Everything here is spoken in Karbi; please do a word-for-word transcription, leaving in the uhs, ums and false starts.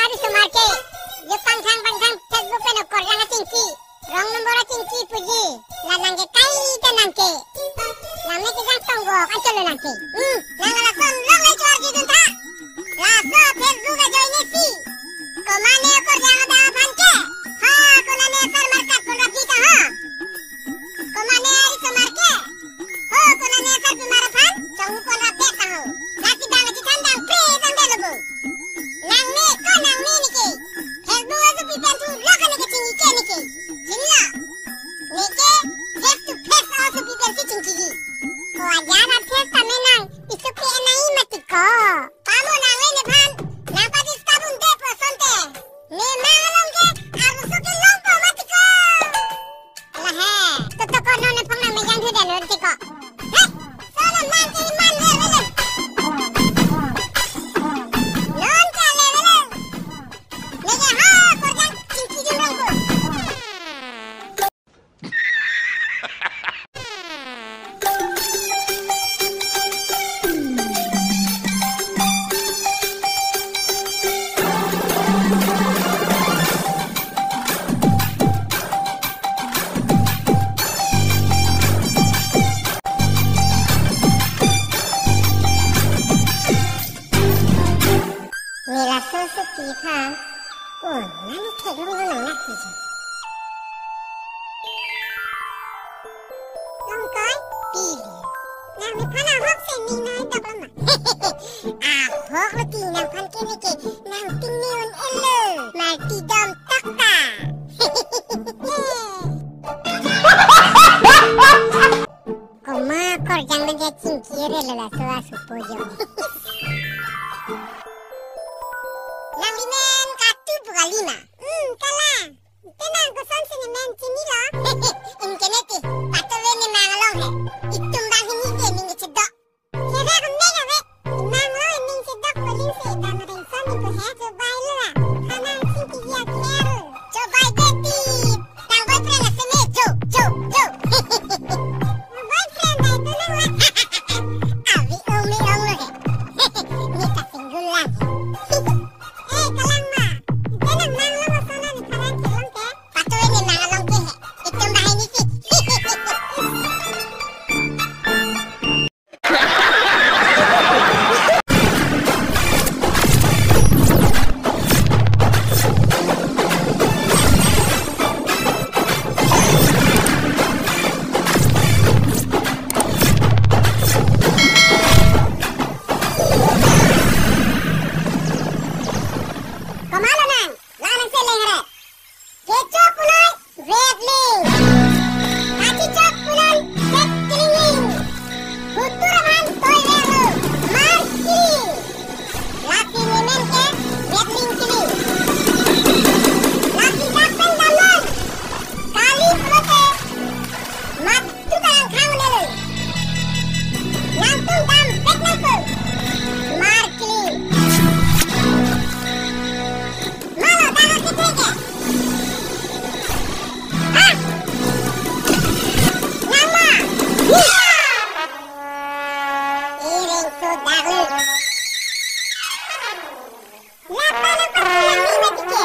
Adi osomar ke, yo pangthang pangthang Facebook pen okorjang achingki, wrong number achingki puji, la nang ke kaita nang ke. Nang me kejang tonggok ancholo nang ke. Hmm, nang lason longle choarjudun tha. Laso Facebook ajoine si. Komane okorjang ada aphan ke. Ha, konane asar markat pon rapi ta ha. Komane ari osomar ke. Ho, konane asarpimar aphan chonghu pon rapi ta ho. Lasi dang aji than dang pre dang delo bo. Nang me ko nang me neke. Facebook asopi pen thu lok neke chingki ke neke. Chinilo. Neke face to face asopi pen si chingkiji. Ko ajar a-face tame nang isopi enai mati ko. Pamo nang le nephan nang pati skabun de po asonte. Ne mang along ke arloso kelong po mati ko. Lahe, to to ko non nephan nang mejang thu delo ti ko. He, solo man ke man le le. Non ke le le. Neke ha korjang chingki jumrang ko. Ne laso asopi aphan, oh, nani theklong lo nang naki jo. Longkoi, pili. Nang nephan ahok si ning nai dok lama. Ahok lo ti nangphan ke neke, nang ting neon elo. Marti dam tak ta. Komat korjang nang ke chingki re lo laso asopo jo. Nang limen katu pu kali ma. Hmm, kalang. Te nang kosonsi nemen chinilo? Ingkene ti, patuve ne mang along he. Itum banghini ke ning kechedok. Keve kemnek ave. Imang lo ning chedok polisi dam rengson ni ko he chobai lo a. Hanang chingki ya kher. Chobai de ti. Nang boyfriend aseme jo, jo, jo. Boyfriend dai tu nang la. Avi ong me ong lo he. Ni ka single lang he. Eh, kalang ma. Ite nang mang lo ma sona ni parang kelong ke. Patuve ne mang along ke he. Itum banghini si. Komat lo nang, la nang seleng re. Kecho punoi, wrestling. Kachichok punon, jet clinging. Hutur aphan toiverlo, marki. Lasi nemen ke, wrestling kili. Lasi dak pen damnon. Kali pulote, mat tu kalang khang nelo. Nangtum dam pek nangpo. Marki. Malo, dak kethe ke. Ha! Nangma! Ireng so dak le. Lapa lapa pulang ni mati ke.